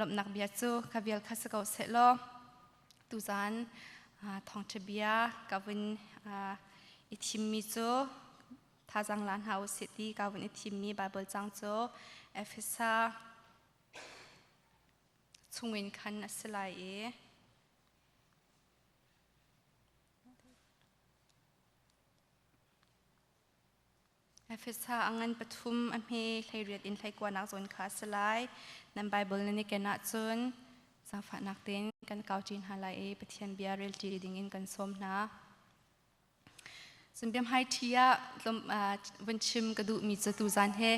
Lawmhnak bia cu ka vial kha si ko sehlaw tuzaan thawngṭha bia ka vun i thimmi cu thazaang la hna usih ti ka vun i thimmi Baibal cang cu Efesa chungin khan a si lai i Efesa a ngan pathum a hme 18 in 19 nak zawn kha a si lai. Nan Baibal nan i ken ahcun zaangfahnak tein kan kau ṭi hna lai i Pathian bia relṭi dingin kan sawm hna. Cun biahmai ṭhi ah vun chim ka duhmi cu tuzan he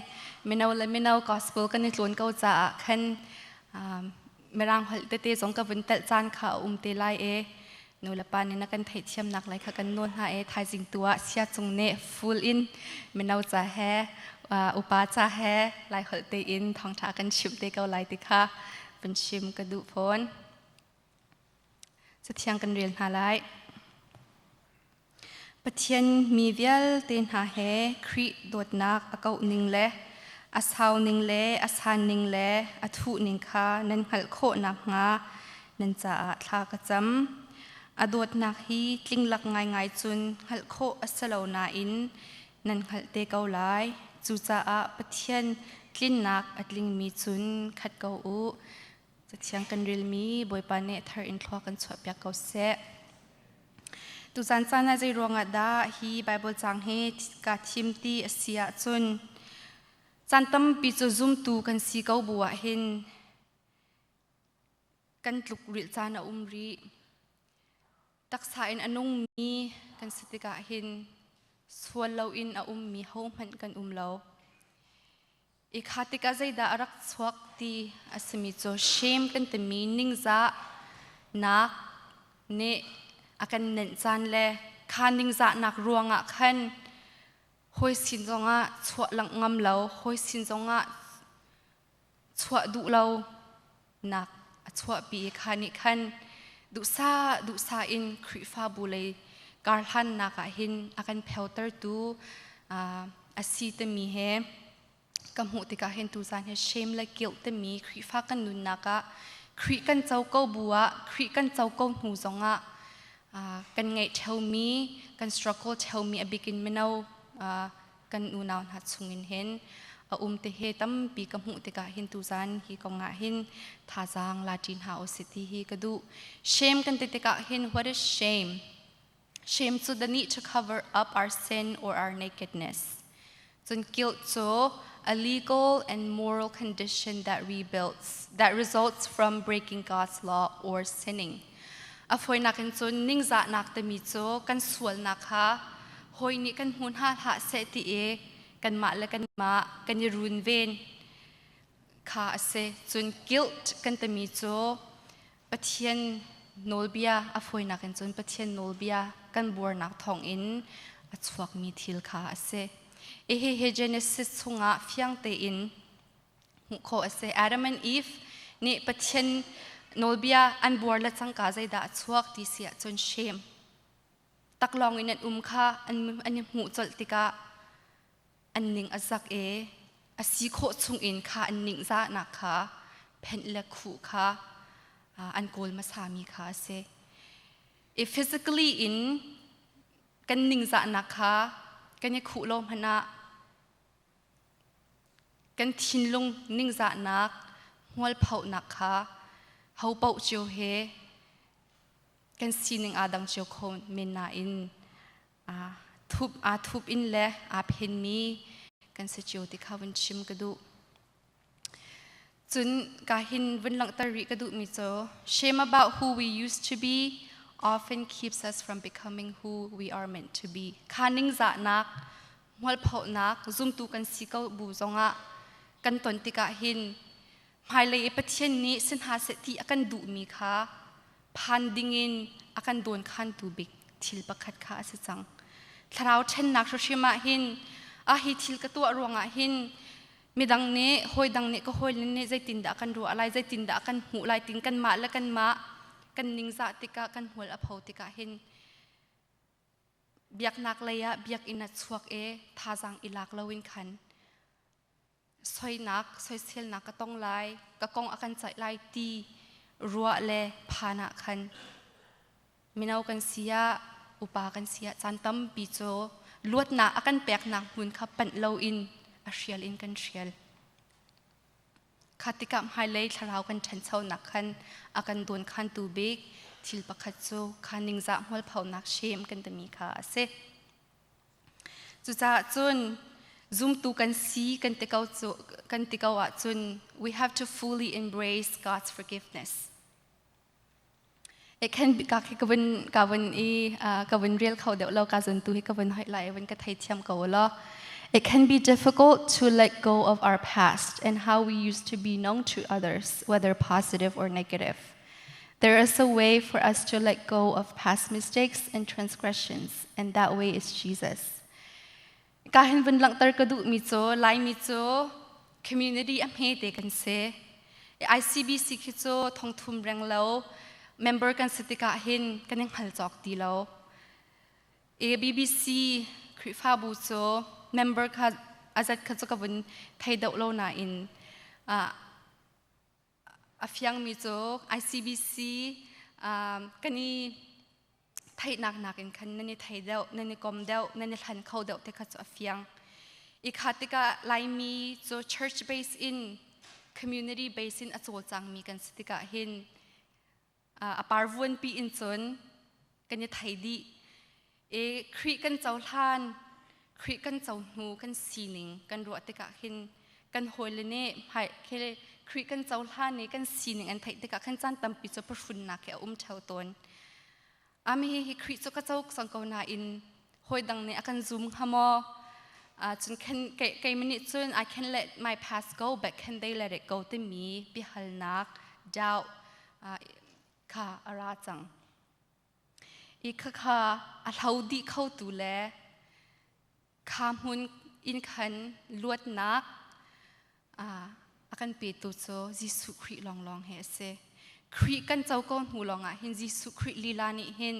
mino le mino gospel kan i tlawn ko caah khan Mirang holh tete zong ka vun telh caan kha a um te lai i nulepa nih na kan theihthiamnak lai kha kan nawl hna i thaizing tu ah sia cung nih full in mino ca he upa ca he lai holh tein thawngṭha kan chimh te ko lai ti kha vun chim ka duh fawn. Cathiang kan rel hna lai. Pathian mi vialte hna he Khrih dawtnak a kauh ning le a sau ning le a san ning le a thuh ning kha nan hngalh khawh nakhnga nan caah thla ka cam. A dawtnak hi tlinglak ngaingai cun hngalh khawh a si lo nain nan hngalh te ko lai. Cucaah Pathian tlinnak a tlingmi cun khat ko u. Cathiang kan relmi Bawipa nih thar in thlua kan chuahpiak ko seh. Tuzan caan ah zei ruangah dah hi Bible caang hi ka thim ti a si ahcun caan tampi cu zumtu kan si ko bu ah hin kan tluk rilh caan a um rih. Taksa in a nungmi kan si tikah hin sual loin a ummi hohmanh kan um lo. I kha tikah zeidah a rak chuak ti a simi cu shame kan timi ningzah nak nih a kan nenh caan le kha ningzahnak ruangah khan hawi sin zongah chuah langh ngam lo, hawi sin zongah chuah duh lo nak a chuahpi i kha nih khan duhsah duhsah in Khrihfabu lei karhlannak ah hin a kan pheutertu a si timi he ka hmuh tikah hin tuzan hi shame le guilt timi Khrihfa kan nunnak ah Khrih kan co ko bu ah Khrih kan co ko hnu zongah kan ngeih ṭheumi kan struggle ṭheumi a bikin mino kan unau hna chungin hin a um te he tampi ka hmuh tikah hin tuzan hi kong ah hin thazaang la ṭi hna usih ti hi ka duh. Shame kan ti tikah hin what is shame? Shame cu the need to cover up our sin or our nakedness. Cun guilt cu a legal and moral condition that rebuilds that results from breaking God's law or sinning. A fawinak in cun ningzahnak timi cu kan sualnak kha hawi nih kan hmu hna hlah seh ti i kanmah le kanmah kan i runven kha a si. Cun guilt kan timi cu Pathian nawlbia a fawinak in cun Pathian nawlbia kan buarnak thawngin a chuakmi thil kha a si. Hihi Genesis chungah fiang tein hmuh khawh a si. Adam and Eve nih Pathian nawlbia an buar le cangka zeidah a chuak ti si ahcun shame taklawng in an um kha an i hmuh colh tikah an ning a zak i a si khawh chungin kha an ningzahnak kha phenh le khuh kha an kawl hmasami kha a si. I physically in kan ningzahnak kha kan i khuh lo hmanh ah kan thinlung ningzahnak hmualphohnak kha ho paoh cio he kan sining aa dang cio kho men nain thup aa thup in le aa phenmi kan si cio ti kha vun chim ka duh. Cun ka hin vun langhter rih ka duhmi cu shame about who we used to be often keeps us from becoming who we are meant to be. Kha ningzahnak, hmualphohnak, zumtu kan si ko bu zongah kan ton tikah hin hmailei i Pathian nih si hna seh ti a kan duhmi kha phan dingin a kan dawnkhantu bik thil pakhat kha a si cang. Thlarau ṭhennak hrimhrim ah hin a hi thil ka tuah ruangah hin midang nih hawidang nih ka hawile nih zeitindah kan ruah lai zeitindah kan hmuh lai tin kanmah le kanmah kan ningzah tikah kan hmual a pho tikah hin biaknak lei ah biakinn a chuak i thazaang i lak loin khan. Soinak, soiselnak ka tong lai, ka kong a kan caih lai ti ruah le phan ah khan mino kan si ah, upa kan si ah caan tampi cu luatnak a kan peknak hmun kha panh loin a hrial in kan hrial. Kha tikah hmailei thlarau kan ṭhanchonak khan a kan dawnkhantu bik thil pakhat cu kha ningzah hmualphonak shame kan timi kha a si. Cucaah cun zumtu kan si kan ti ko cu kan ti ko ahcun we have to fully embrace God's forgiveness. It can be ka khi ka vun ka vun i ka vun rel kho deuh lo ka zun tu hi ka vun hoih lai vun ka theithiam ko lo. It can be difficult to let go of our past and how we used to be known to others, whether positive or negative. There is a way for us to let go of past mistakes and transgressions, and that way is Jesus. Ka hin vun langhter ka duh mi cu Laimi cu community a hme te kan si. ICBC khi cu thongthum reng lo member kan si tikah hin kan i hngal cawk ti lo. ABBC Khrihfabu cu member kha azat kha cu ka vun thei deuh lo nain A fiangmi cu ICBC kan i theihnak nakin khan nan i thei deuh, nan i kom deuh, nan i hlan kho deuh ti kha cu a fiang. I kha tikah Laimi cu church base in community base in a cawlcangmi kan si tikah hin a parvuanpi in cun kan i thei dih. I Khrih kan cohlan, Khrih kan co hnu kan sining kan ruah tikah hin kan hawile nih hmai Khrih kan cohlan i kan sining an theih tikah khan caan tampi cu phuhrunnak hi a um ṭheo tawn. Ami hi Khrih cu ka co cang ko nain hawi dang nih a kan zum hnga maw? Cun keimah nih cun I can let my past go but can they let it go timi biahalnak doubt kha a ra cang. I khakha a hlo dih khotu le kha hmun in khan luatnak a kan petu cu Jesuh Khrih lawnglawng hi a si. Khrih kan co ko hnu lawngah hin Jesuh Khrih lila nih hin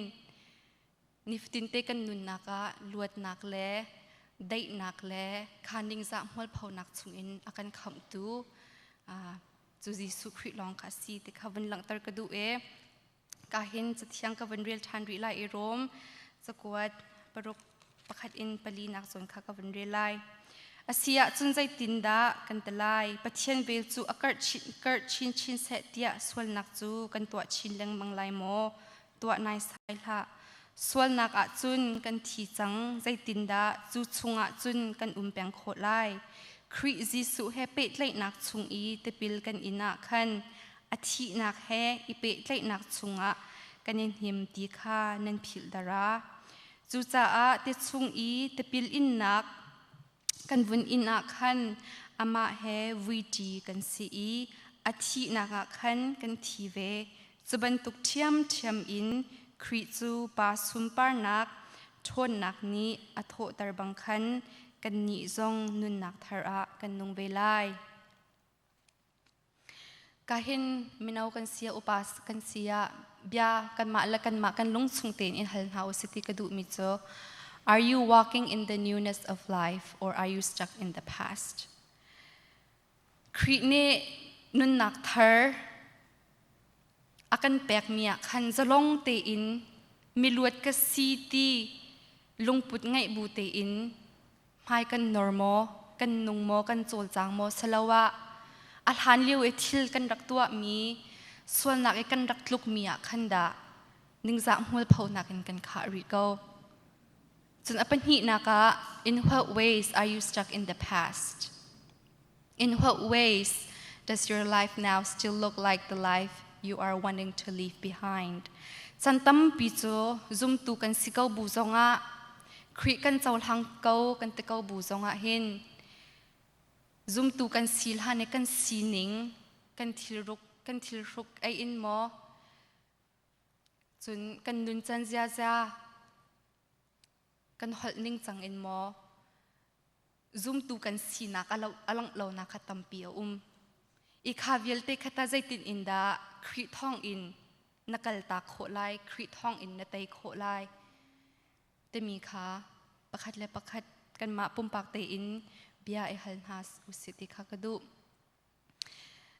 nifatinte kan nunnak ah luatnak le daihnak le kha ningzah hmualphonak chungin a kan khamhtu cu Jesuh Khrih lawng kha a si ti kha vun langhter ka duh i ka hin cathiang ka vun rel ṭhan rih lai i Rom cakuat paruk pakhat in pali nak zawn kha ka vun rel lai. A si ahcun zeitindah kan ti lai? Pathian vel cu a karh chin, karh chinchin seh tiah sualnak cu kan tuah chin lengmang lai maw? Tuah naisai hlah. Sualnak ahcun kan thi cang, zeitindah cu chungah cun kan um peng khawh lai? Khrih Jesuh he pehtlaihnak chung i tipil kan in ah khan a thihnak he i pehtlaihnak chungah kan i hnim ti kha nan philh dara. Cucaah ti chung i tipil innak kan vun inn ah khan amah he vuiṭi kan si i a thihnak ah khan kan thi ve. Cu bantuk ṭhiamṭhiam in Khrih cu Pa sunparnak ṭhawnnak nih a thawhter bang khan kannih zong nunnak thar ah kan nung ve lai. Ka hin mino kan si ah upa kan si ah bia kanmah le kanmah kan lungchung tein in hal hna usih ti ka duhmi cu are you walking in the newness of life or are you stuck in the past? Khrih nih nunnak thar a kan pekmi ah khan zalong tein miluat ka si ti lungput ngeih bu tein hmai kan nor maw, kan nung maw, kan cawlcang maw siloah a hlan lio i thil kan rak tuahmi sualnak i kan rak tlukmi ah khan dah ningzah hmualphonak in kan khah rih ko. Cun a pahnihnak ah in what ways are you stuck in the past? In what ways does your life now still look like the life you are wanting to leave behind? Chan tampi cu zumtu kan si ko bu zongah Khrih kan cohlang ko kan ti ko bu zongah hin zumtu kan si hlan i kan sining kan thilruk kan thilhruk ei in maw cun kan nuncan ziaza kan holh ning cang in maw zumtu kan sinak a langh lonak kha tampi a um i kha vialte kha ta zeitin in dah Khrih thawng in na kaltak khawh lai Khrih thawng in na tei khawh lai timi kha pakhat le pakhat kanmah pumpak tein bia i hal hna usih ti kha ka duh.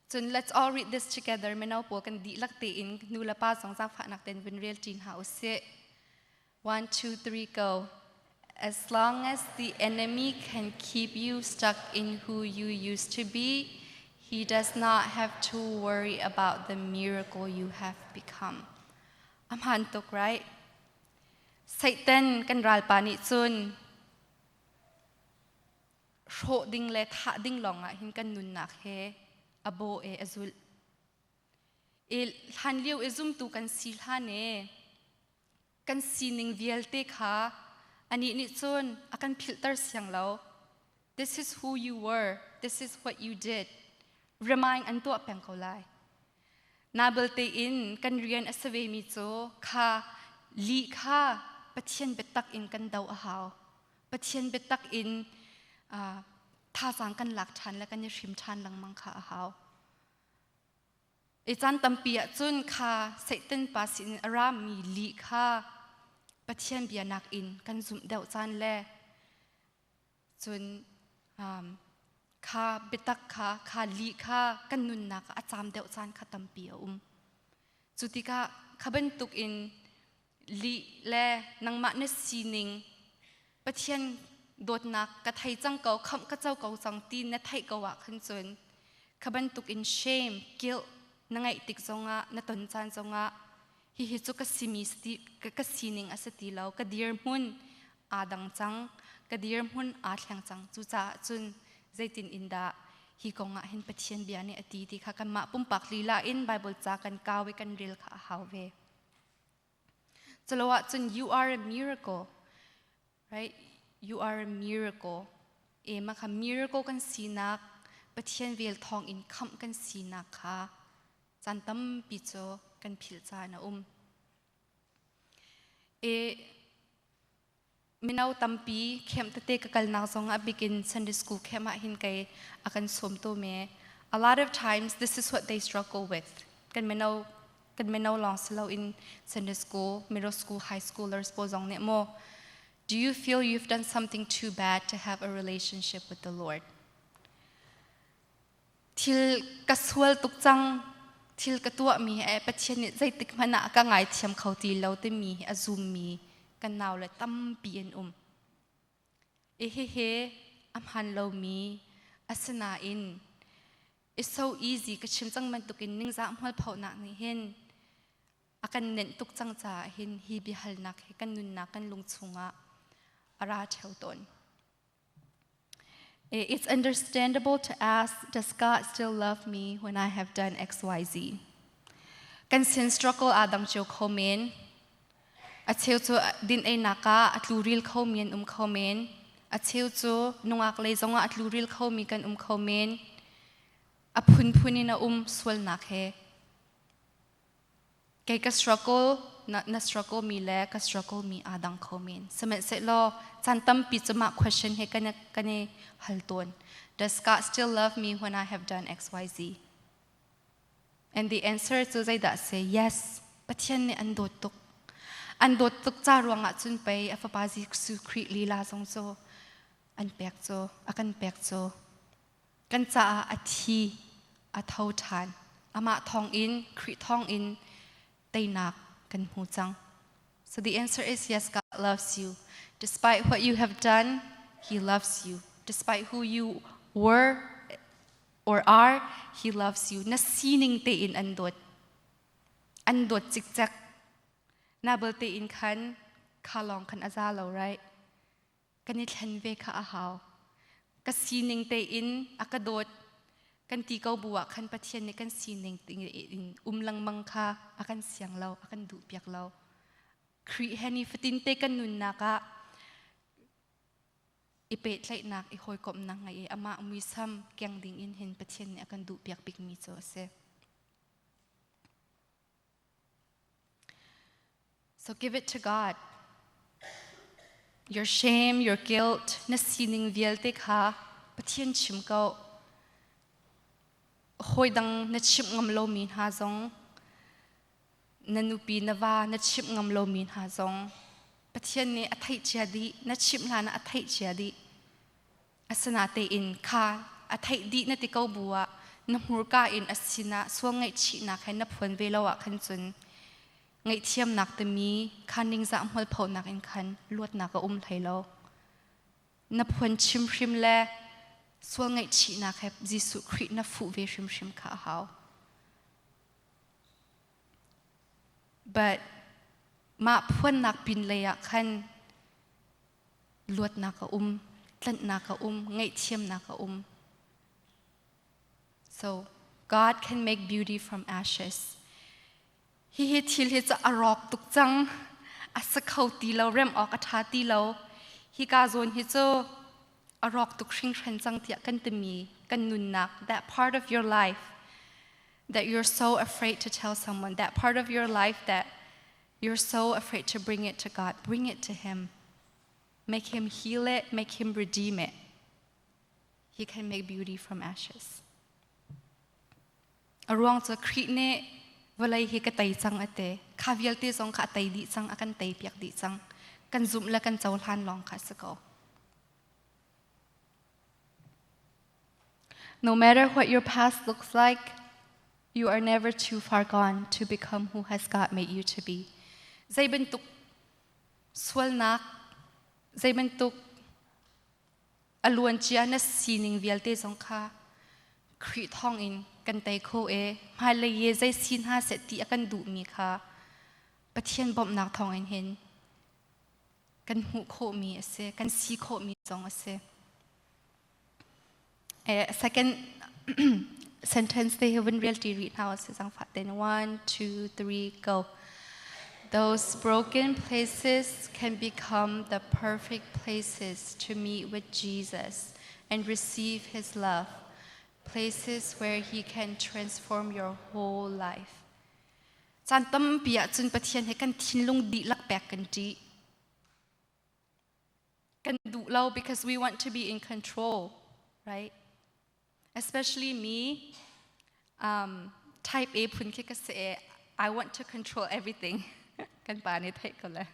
Cun let's all read this together. Mino pawl kan dihlak tein nu le pa zong zaangfahnak tein vun rel ṭi hna usih. One, two, three, go. As long as the enemy can keep you stuck in who you used to be, he does not have to worry about the miracle you have become. Amhan tuk, right? Satan kan ralpa nih cun hrawh ding le thah ding lawngah hin kan nunnak he a baw e a zulh. I hlan lio i zumtu kan si hlan e kan sining vialte kha anih nih cun a kan philhter siang lo. This is who you were. This is what you did. Remind an tuah peng ko lai. Na belte in kan rian a si vemi cu kha lih kha Pathian biatak in kan do a hau. Pathian biatak in thazaang kan lak ṭhan le kan i hrim ṭhan lengmang kha a hau. I caan tampi ah cun kha Satan pa sin a rami lih kha Pathian bia nakin kan zumh deuh caan le cun kha biatak kha kha lih kha kan nunnak ah a caam deuh caan kha tampi a um. Cu tikah kha bantuk in lih le nangmah na sining Pathian dawtnak ka thei cang ko khamh ka co ko cang ti na theih ko ah khan cun kha bantuk in shame guilt na ngeih tik zongah na ton caan zongah hihi cu ka simi ka sining a si ti lo ka dirhmun aa dang cang ka dirhmun aa thleng cang cucaah cun zeitin in dah hi kong ah hin Pathian bia nih a ti ti kha kanmah pumpak lila in Bible ca kan kau i kan rel kha a hau ve. Culo ahcun you are a miracle, right? You are a miracle. E ma kha miracle kan sinak Pathian vel thawng in khamh kan sinak kha caan tampi cu kan philh caan a um. E mino tampi camp tete ka kalnak zong ah bikin Sunday school camp ah hin kei a kan sawm tu me. A lot of times this is what they struggle with. Kan mino kan mino lawng si loin Sunday school, middle school, high schoolers pawl zong nih maw Do you feel you've done something too bad to have a relationship with the Lord? Thil ka sual tuk cang thil ka tuahmi he Pathian nih zeitik hmanh ah ka ngaithiam kho ti lo timi hi a zummi kan naule tampi an um. I hihi a hmaan lomi asinain it's so easy ka chim cang bantukin ningzah hmualphonak nih hin a kan nenh tuk cang caah hin hi biahalnak hi kan nunnak kan lung chungah a ra ṭheo tawn. It's understandable to ask, does God still love me when I have done XYZ? Kan sin struggle aa dang cio kho men. A cheu cu din einak ah a tluril kho mi an um kho men. A cheu cu nungak lei zongah a tluril kho mi kan um kho men. A phunphun in a um sualnak he. Kei ka struggle na, na struggle mi le ka struggle mi aa dang kho men. Sihmanhsehlaw caan tampi cu mah question he kan kan i hal tawn. Does God still love me when I have done XYZ? And the answer cu zeidah si? Yes. Pathian nih an dawt tuk. An dawt tuk ca ruangah cun pei a fapa Jesuh Khrih lila zong cu an pek cu a kan pek cu Kan caah a thi, a tho ṭhan. Amah thawngin, Khrih thawngin teinak kan hmu cang. So the answer is yes, God loves you. Despite what you have done, He loves you. Despite who you were or are, He loves you. Na sining tein an dawt. An dawt cikcek. Na bal tein khan kha lawng khan a za lo, right? Kan i thlen ve kha a hau. Ka sining tein a ka dawt kan ti ko bu ah khan Pathian nih kan sining in um lengmang kha a kan siang lo, a kan duhpiak lo. Khrih he ni fatin te kan nunnak ah i pehtlaihnak, i hawikomhnak ngei i amah muisam keng ding in hin Pathian nih a kan duhpiak bikmi cu a si. So give it to God. Your shame, your guilt, na sining vialte kha Pathian chim ko. Hawi dang na chimh ngam lomi hna zong, na nupi na va na chimh ngam lomi hna zong, Pathian nih a theih cia dih, na chimh hlan ah a theih cia dih. Asinatein kha a theih dih na ti ko bu ah na hmurka in a sinah sual ngaihchihnak he na phuan ve lo ah khan cun ngaihthiamnak timi kha ningzah hmualphonak in khan luatnak a um hlei lo. Na phuan chim hrim le sual ngaihchihnak he Jesuh Khrih na fuh ve hrimhrim kha a hau. But mah phuannak pin lei ah khan luatnak a um, tlanhnak a um, ngaihthiamnak a um. So God can make beauty from ashes. Hihi thil hi cu a rawk tuk cang. A sa kho ti lo, rem awk a ṭha ti lo. Hika zawn hi cu a rawk tuk hringhran cang tiah kan timi kan nunnak, that part of your life that you're so afraid to tell someone, that part of your life that you're so afraid to bring it to God, bring it to Him. Make Him heal it, make Him redeem it. He can make beauty from ashes. A ruang cu Khrih nih vawlei hi ka tei cang a ti. Kha vialte zong kha a tei dih cang, a kan tei piak dih cang. Kan zumh le kan cohlan lawng kha a si ko. No matter what your past looks like, you are never too far gone to become who has God made you to be. Zei bantuk sualnak, zei bantuk a luancia na sining vialte zong kha Khrih thawngin kan tei kho e. Hmailei i zei si hna seh ti a kan duhmi kha Pathian bawmhnak thawngin hin kan hmuh khawhmi a si, kan si khawhmi zong a si. Second sentence te hi vun rel ṭi rih hna usih zangfah tein. One, two, three, go. Those broken places can become the perfect places to meet with Jesus and receive his love, places where he can transform your whole life. Caan tampi ahcun Pathian he kan thinlung dihlak pek kan ṭih. Kan duh lo because we want to be in control, right? Especially me, type A phun khi ka si i I want to control everything. Kan pa nih theih ko le.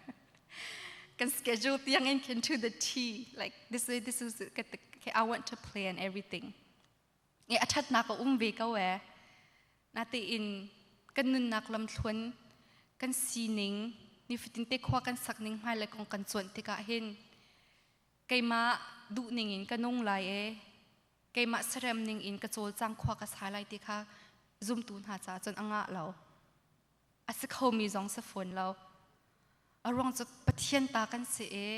Kan schedule tiang in can to the T. Like this way, this is okay, I want to plan everything. I a ṭhatnak a um ve ko ee. Natein kan nunnak lamthluan, kan sining, nifatin te khua kan sak ning hmailei kong kan cuanh tikah hin keimah duh ning in ka nung lai ee, keimah sarem ning in ka cawlcang khua ka sa lai ti kha zumtu hna caah cun a ngah lo. A si khomi zong si fawn lo. A ruang cu Pathian ta kan si i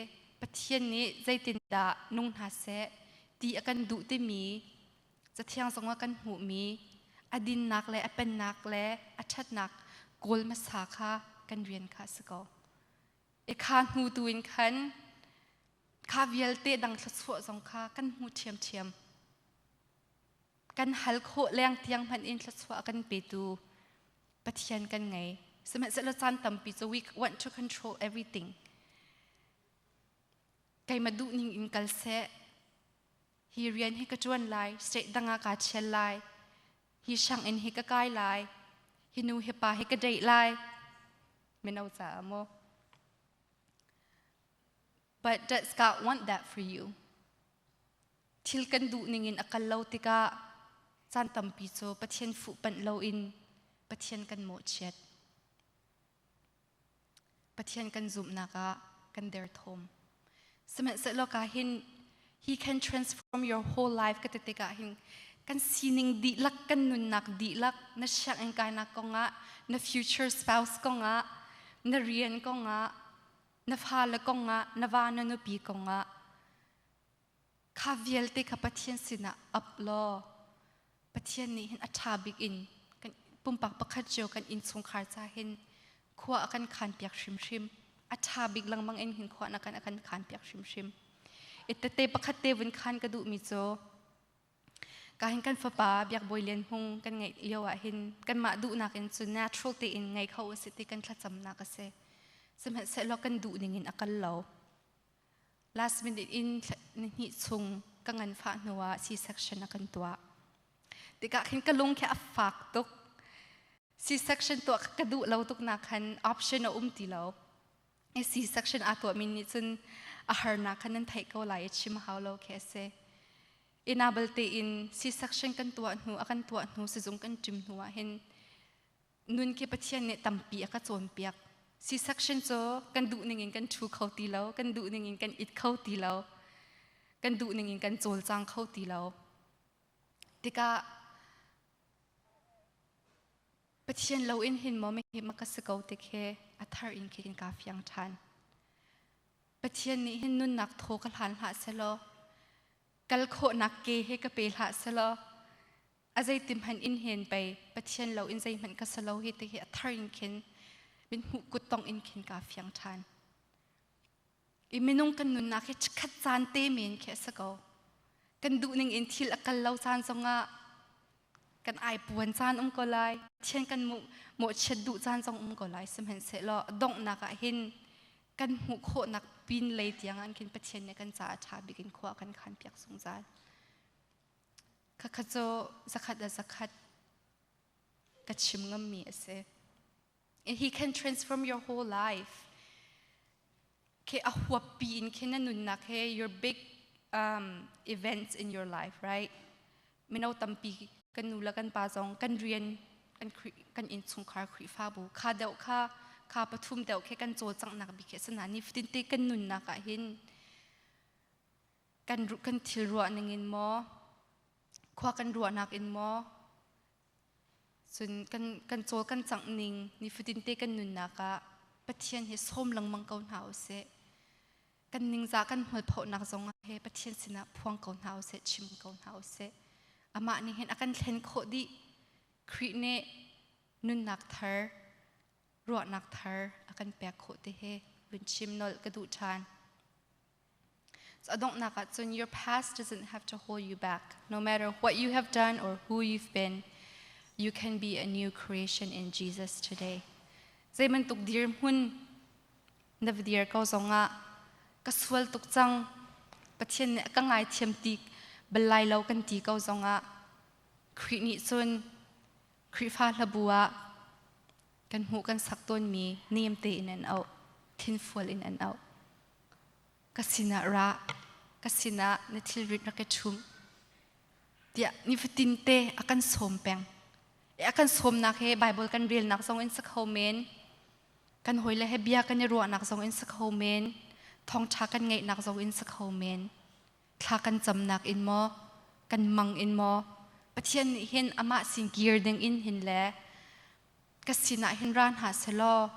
Pathian nih zeitindah nung hna seh ti a kan duh timi Cathiang zongah kan hmuhmi a dinnak le a pennak le a ṭhatnak kawl hmasa kha kan rian kha a si ko. I kha hnu tu in khan kha vialte dang thluachuah zong kha kan hmu ṭhiamṭhiam. Kan hal khawh leng tiang hmanh in thluachuah a kan petu Pathian kan ngei. Sihmanhsehlaw caan tampi cu we want to control everything. Keimah duh ning in kal seh. Hi rian hi ka ṭuan lai, state dang ah kaa ṭhial lai. Hi sianginn hi ka kai lai. Hi nu hi pa hi ka date lai. Mino caah maw? But does God want that for you? Thil kan duh ningin a kal lo tikah caan tampi cu Pathian fuhpanh loin Pathian kan mawhchiat. Pathian kan zumhnak ah kan derthawm. Sihmanhsehlaw ka hin he can transform your whole life ka ti tikah hin kan sining dihlak kan nunnak dihlak na sianginn kainak kongah na future spouse kongah na rian kongah na fale kongah na va na nupi kongah Kha vialte kha Pathian sinah ap law Pathian nih hin a ṭha bik in kan pumpak pakhat cio kan innchungkhar ca hin khua a kan khanpiak hrimhrim. A ṭha bik lengmang in hin khua na kan a kan khanpiak hrimhrim. I tete pakhat te vun khan ka duhmi cu ka hin kan fapa Biak Bawi Lian Hmung kan ngeih lio ah hin kanmah duhnak in cun natural tein ngei kho a si ti kan thlacamnak a si. Sihmanhsehlaw kan duh ning in a kal lo. Last minute in nihnih chung ka nganfah hnuah C-section a kan tuah. Tikah khin ka lung khi a fak tuk. C-section tuah ka duh lo tuk nak khan option a um ti lo. C-section aa tuahmi nih cun a harnak khan nan theih ko lai i chim hau lo khi a si. Ina balte in C-section kan tuah hnu a kan tuah hnu sizung kan ṭim hnu ah hin nun khi Pathian nih tampi a ka cawnpiak. C-section cu kan duh ning in kan ṭhu kho ti lo, kan duh ning in kan it kho ti lo, kan duh ning in kan cawlcang kho ti lo. Tikah Pathian lo in hin maw hi ma ka si ko tik he a thar in khi ka fiang ṭhan. Pathian nih hin nunnak thaw ka hlan hlah selaw, kal khawhnak ke he ka pe hlah selaw, a zeitim hmanh in hen pei Pathian lo in zeihmanh ka si lo hi ti hi a thar in khin min hmuh kut tong in khin ka fiang ṭhan. I minung kan nunnak hi chikkhat caan te men khi a si ko. Kan duh ning in thil a kal lo caan zongah kan ai puan caan um ko lai. Pathian kan mawhchiat duh caan zong um ko lai. Sihmanhsehlaw donghnak ah hin kan hmuh khawhnak pin lei tiang ah khin Pathian nih kan caah ṭha bik in khua kan khan piak zungzal. Khakha cu zakhat le zakhat ka chim ngammi a si. And he can transform your whole life. Ke a huappi in khin na nunnak he your big events in your life, right? Mino tampi kan nu le kan pa zong kan rian kan kan innchungkhar Khrihfabu kha deuh kha kha pathum deuh khe kan cawlcanghnak bik he sana ni fatin te kan nunnak ah hin kan kan thil ruah ning in maw khua kan ruahnak in maw Cun kan, kan cawl kan cangh ning nifatinte kan nunnak ah Pathian hi sawm lengmang ko hna usih. Kan ningzah kan hmualphohnak zong he Pathian sinah phuang ko hna usih, chim ko hna usih. Amah nih hin a kan thlen khawh dih. Khrih nih nunnak thar, ruahnak thar a kan pek khawh ti hi vun chim nolh ka duh ṭhan. So adonghnak ahcun your past doesn't have to hold you back. No matter what you have done or who you've been, you can be a new creation in Jesus today. Zei bantuk dirhmun na va dir ko zongah ka sual tuk cang Pathian nih ka ngaithiam ti bal lai lo kan ti ko zongah Khrih nih cun Khrihfa hlabu ah kan hmuh kan sak tawnmi nem tein an auh thinfual in an auh Ka sinah ra, ka sinah na thilrit rak i ṭhum, tiah nifatin te a kan sawm peng. A kan sawmnak he Baibal kan relnak zong in si kho men, kan hawile he bia kan i ruahnak zong in si kho men, thawngṭha kan ngeihnak zong in si kho men, thla kan camnak in maw, kan mang in maw, Pathian nih hin amah sin kir ding in hin le ka sinah hin ra hna selaw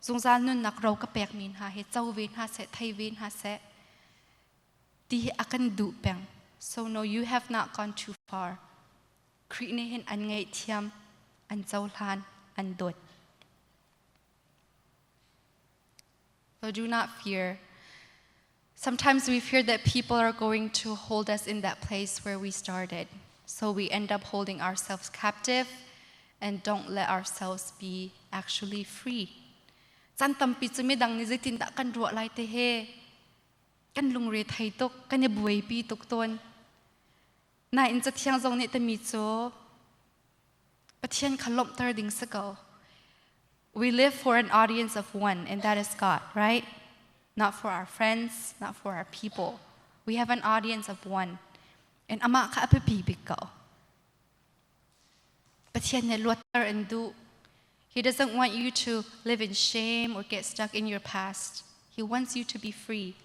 zungzal nunnak ro ka pekmi hna hi co ve hna seh thei ve hna seh ti hi a kan duh peng. So no, you have not gone too far. Khrih nih hin an ngaihthiam, an cohlan, an dawt. So do not fear. Sometimes we fear that people are going to hold us in that place where we started. So we end up holding ourselves captive and don't let ourselves be actually free. Chan tampi cu midang nih zeitindah kan ruah lai te he kan lungre thei tuk, kan i buaipi tuk tawn. Nain Cathiang zong nih tami cu Pathian kha lawmhter ding si ko. We live for an audience of one, and that is God, right? Not for our friends, not for our people. We have an audience of one. And amah kha a biapi bik ko. Pathian nih luatter an duh. He doesn't want you to live in shame or get stuck in your past. He wants you to be free.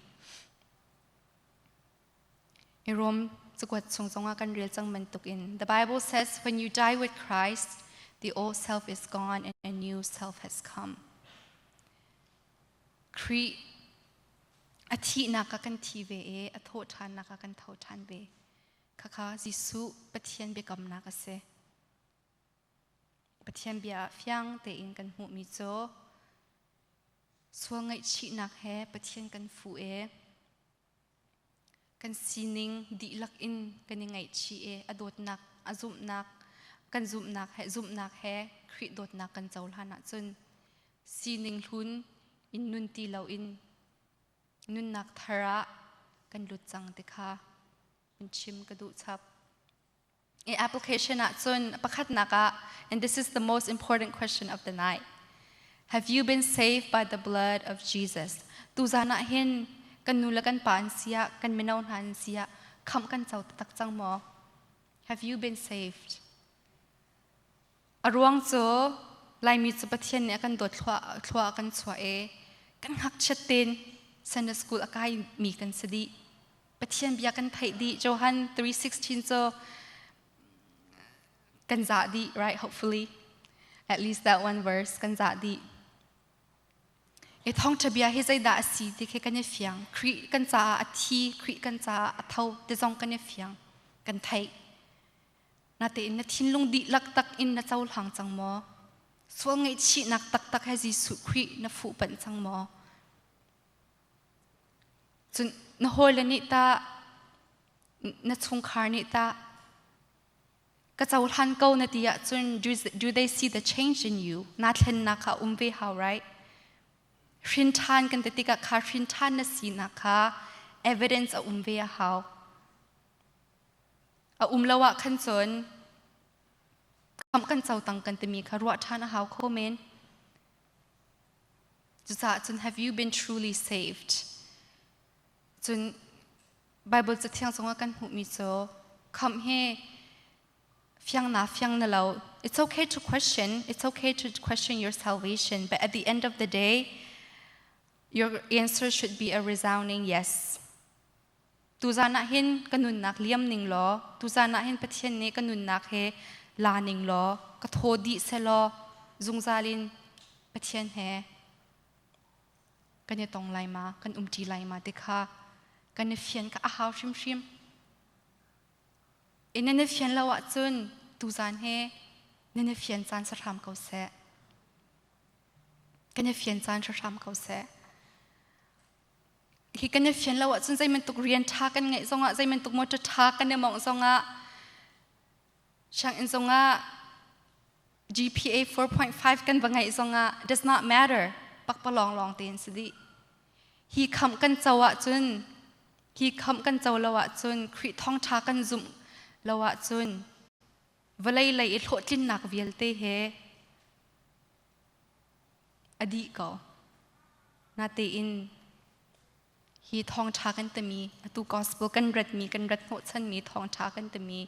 Rom cakuat chung zongah kan rel cang bantukin the Bible says when you die with Christ, the old self is gone and a new self has come. Khrih a thihnak ah kan thi ve i a thawhṭhannak ah kan tho ṭhan ve. Khakha Jesuh Pathian biakamnak a si. Pathian bia ah fiang tein kan hmuhmi cu sual ngaihchihnak he Pathian kan fuh i Kan sining dihlak in kan i ngaihchih i a dawtnak, a zumhnak, kan zumhnak he zumhnak he Khrih dawtnak kan cohlan ahcun sining hlun in nun ti loin nunnak thar ah kan lut cang ti kha in chim ka duh chap. I application ahcun pakhatnak ah, and this is the most important question of the night. Have you been saved by the blood of Jesus? Tuzan ah hin kan nu le kan pa an si ah, kan mino hna an si ah, Khamh kan co taktak cang maw? Have you been saved? A ruang cu Laimi cu Pathian nih a kan dawt thlua a kan chuah i kan ngakchiat tein Sunday school a kaimi kan si dih. Pathian bia kan theih dih. Johan 3:16 cu kan zah dih, right? Hopefully. At least that one verse kan zah dih. I thawngṭha bia hi zeidah a si ti khi kan i fiang. Khrih kan caah a thi, Khrih kan caah a tho ti zong kan i fiang. Kan theih. Natein na thinlung dihlak tak in na cohlang cang maw? Sual ngaihchihnak taktak he Jesuh Khrih na fuhpanh cang maw? Cun na hawile nih tah, na chungkhar nih tah, ka cohlan ko na ti ahcun do they see the change in you? Naa thlennak kha um ve hau, right? Hrin ṭhan kan ti tikah kha hrin ṭhan na sinak kha evidence a um ve a hau. A um lo ah khan cun khamh kan co tang kan timi kha ruah ṭhan a hau kho men. Cucaah cun have you been truly saved? Cun Bible cathiang zongah kan hmuhmi cu khamh hi fiang na fiang na lo. It's okay to question. It's okay to question your salvation, but at the end of the day, your answer should be a resounding yes. Tuzan ah hin ka nunnak liam ning law, tuzan ah hin Pathian nih ka nunnak he la ning law, ka thaw dih selaw, zungzal in Pathian he kan i tong lai ma, kan umṭi lai ma ti kha kan i fian kha a hau hrimhrim. I nan i fian lo ahcun tuzan he nan i fian caan si hram ko seh. Kan i fian caan si hram ko seh. Hi kan i fian lo ahcun zei bantuk rian ṭha kan ngeih zongah, zei bantuk motor ṭha kan i mawngh zongah, sianginn zongah GPA 4.5 kan va ngeih zongah does not matter. Pakpalawng lawng tein si dih. Hi khamh kan co ahcun, hi khamh kan co lo ahcun, Khrih thawngṭha kan zumh lo ahcun, vawlei lei i hlawhtlinnak vialte he a dih ko. Natein hi thawngṭha kan timi, atu gospel kan ratmi, kan rat hnawhchanmi thawngṭha kan timi,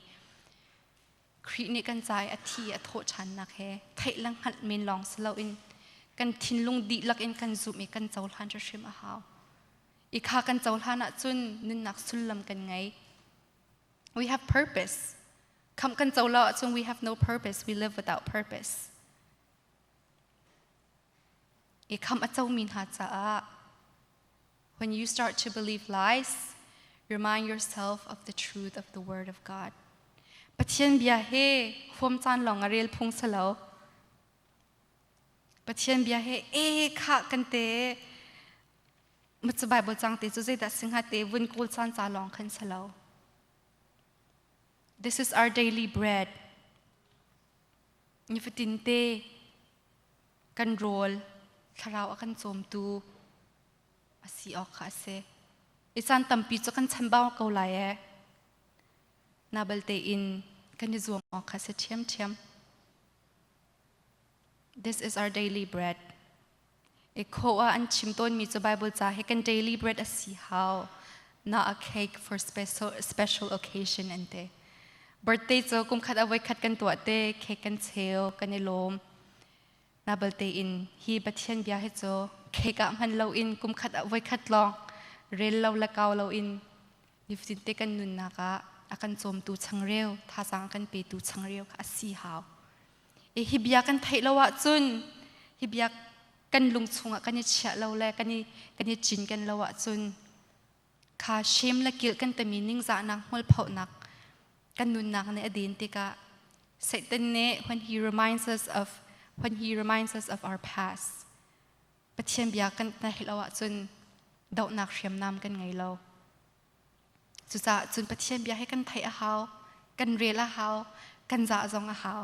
Khrih nih kan ca i a thi a thawh ṭhannak he theih le hngalh men lawng si loin kan thinlung dihlak in kan zumh i kan cohlan hrimhrim a hau. I kha kan cohlan ahcun nunnak sullam kan ngei. We have purpose. Khamh kan co lo ahcun we have no purpose. We live without purpose. I khamh a comi hna caah when you start to believe lies, remind yourself of the truth of the word of God. Pathian bia he huam caan lawng a rel phung si lo. Pathian bia he e kha kan te macu Bible cang te cu zeidah singha te vun kawl caan ca lawng khan si lo. This is our daily bread. Nifatin te kan rawl thlarau a kan cawmtu a si awk kha a si. I caan tampi cu kan chambau ko lai ee. Na balte in kan i zuam awk kha si ṭhiamṭhiam. This is our daily bread. I kho ah an chim tawnmi cu Bible ca hi kan daily bread a si hau. Not a cake for special, special occasion an ti. Birthday cu kum khat a voi khat kan tuah te, cake kan cheu, kan i lawm. Na balte in hi Pathian bia hi cu cake ah hman lo in kum khat a voi khat lawng rel lo le kau lo in nifatin te kan nunnak ah a kan cawmtu changreu, thazaang a kan petu changreu kha a si hau. I hi bia kan theih lo ahcun hi bia kan lung chungah kan i chiah lo le kan i kan i cinken lo ahcun kha shame le guilt kan timi ningzahnak hmualphohnak kan nunnak nih a din tikah Satan nih when he reminds us of our past Pathian bia kan theih lo ahcun dohnak hriamnam kan ngei lo. Cucaah cun Pathian bia hi kan theih a hau, kan rel a hau, kan zah zong a hau.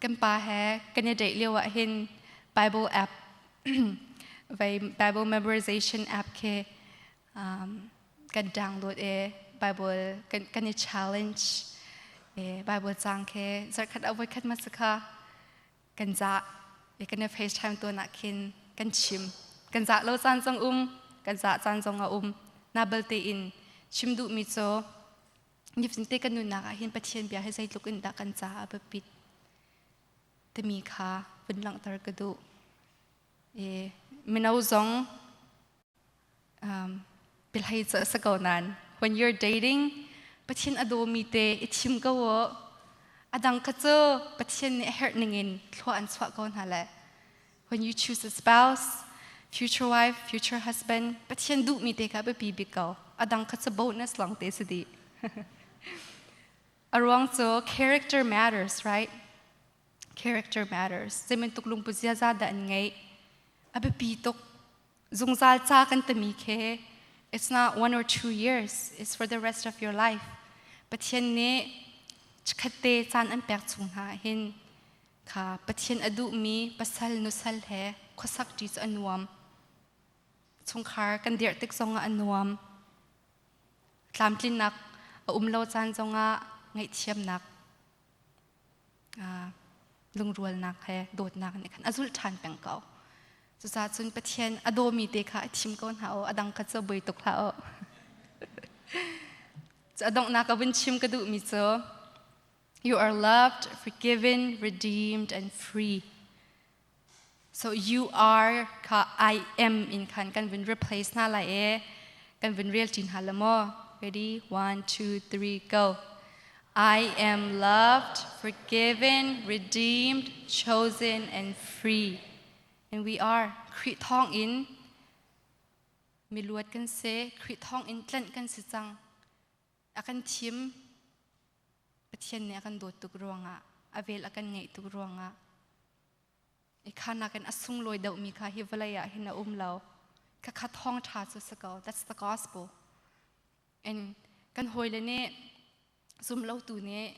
Kan pa he kan i date lio ah hin Bible app vai Bible memorization app khi kan download i Bible kan i challenge i Bible cang khi zarhkhat a voikhat ma kha kan zah i kan i FaceTime tuan ah khin kan chim. Kan zah lo caan zong um, kan zah caan zong a um. Na balte in Chim duhmi cu nifatin kan nunnak ah hin Pathian bia hi zeitluk in dah kan caah a biapit timi kha vun langhter ka duh. E, mino zong bilhei cu a si ko nain when you're dating Pathian a dawmi te i thim ko u. A dang kha cu Pathian nih a herh ningin thlua an chuah ko hna le when you choose a spouse, future wife, future husband, Pathian duhmi te kha biapi bik ko. A dang kha cu bonus lawng te si dih. A ruang cu character matters, right? Character matters. Zeibantuk lungput ziaza dah an ngeih? A biapi tuk. Zungzal ca kan timi khi it's not 1 or 2 years, it's for the rest of your life. Pathian nih chikkhatte caan an pek chung hna hin kha Pathian a duhmi pasal nusal he khuasak ṭi cu a nuam. Chungkhar kan dirh tik zongah a nuam. Tlamtlinnak a um lo caan zongah ngaihthiamnak lungrualnak he dawtnak nih khan a zulh ṭhan peng ko. Cucaah cun Pathian a dawmi te kha a thim ko hna u, a dang kha cu bui tuk hlah u. Cu a donghnak ka vun chim ka duhmi cu you are loved, forgiven, redeemed and free. So you are kha I am in khan kan vun replace hna lai e kan vun rel ṭi hna la maw? Ready? One, two, three, go. I am loved, forgiven, redeemed, chosen, and free. And we are. Khrih thawng in miluat kan si, Khrih thawng in tlanh kan si cang. A kan thim. Pathian nih a kan dawt tuk ruangah, a vel a kan ngeih tuk ruangah. I kha nakin a sunglawi deuhmi kha hi vawlei ah hin a um lo. Khakha thawngṭha cu si ko. That's the gospel. And kan hawile nih zumlotu nih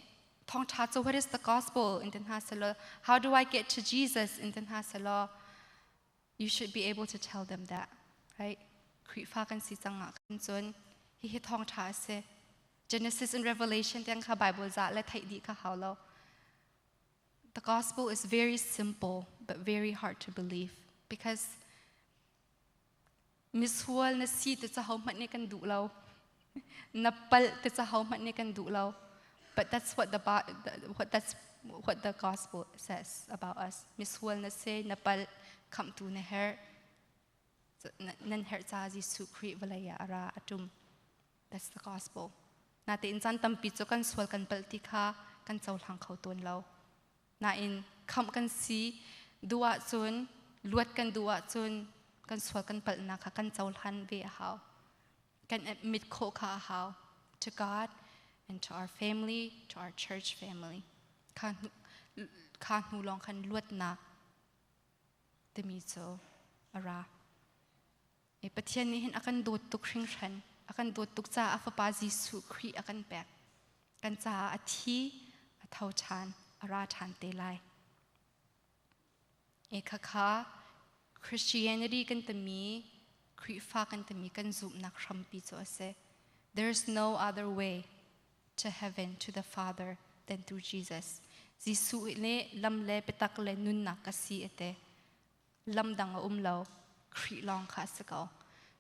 thawngṭha cu what is the gospel in ti hna selaw how do I get to Jesus in ti hna selaw you should be able to tell them that, right? Khrihfa kan si cang ah khan cun hihi thawngṭha a si. Genesis and Revelation tiang kha Bible za le theih dih kha hau lo. The gospel is very simple but very hard to believe because misual na si te ca ho hmanh nih kan duh lo. Na palh te ca ho hmanh nih kan duh lo. But that's what the gospel says about us. Misual na si, na palh, khamhtu na herh. Nan herh ca Jesuh Khrih vawlei ah a ra a ṭum. That's the gospel. Natein caan tampi cu kan sual kan palh ti kha kan cohlang kho tawn lo. Nain khamh kan si duh ahcun, luat kan duh ahcun kan sual kan palhnak kha kan cohlan ve a hau. Kan admit khawh kha a hau to God and to our family, to our church family. Kha hnu lawng khan luatnak timi cu a ra. E Pathian nih hin a kan dawt tuk hringhran. A kan dawt tuk caah a fapa Jesuh Khrih a kan pek. Kan caah a thi, a tho ṭhan, a ra ṭhan te lai. E khakha Christianity kan timi, Khrihfa kan timi kan zumhnak hrampi cu a si. There's no other way to heaven, to the Father, than through Jesus. Jesuh nih lam le biatak le nunnak ka si ate. Lam dang a um lo. Khrih lawng kha a si ko.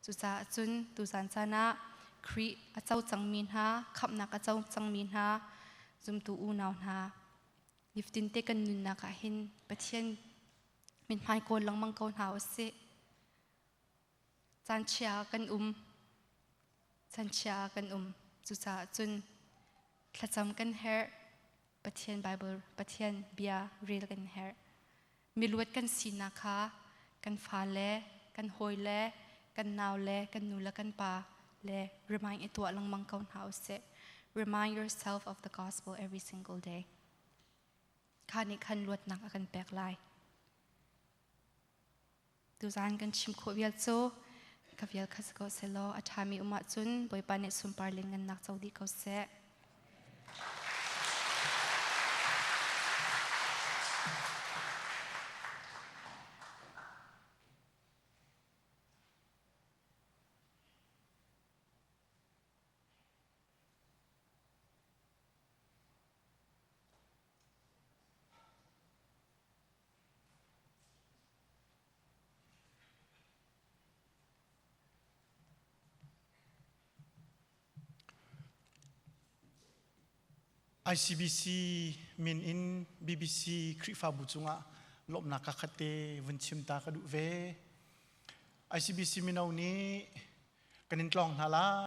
Cucaah cun tuzan caan ah Khrih a co cangmi hna, khamhnak a co cangmi hna, zumtu unau hna, nifatin te kan nunnak ah hin Pathian mithmai kawl lengmang ko hna u sih. Caan chia kan um. Caan chia kan um. Cucaah cun thlacam kan herh. Pathian Bible, Pathian bia rel kan herh. Miluat kan sinak kha kan fale, kan hawile, kan naule, kan nu le kan pa le remind i tuah lengmang ko hna u sih. Remind yourself of the gospel every single day. Kha nih khan luatnak a kan pek lai. Tuzaan kan chim khawh vial cu ka vial kha si ko selaw a ṭhami um ahcun Bawipa nih sunpar lianngannak co dih ko seh. ICBC min in BBC Khrihfabu cungah lawmhnak ka khat te vun chim ta ka duh ve. ICBC mino nih kan in tlawng hna lai.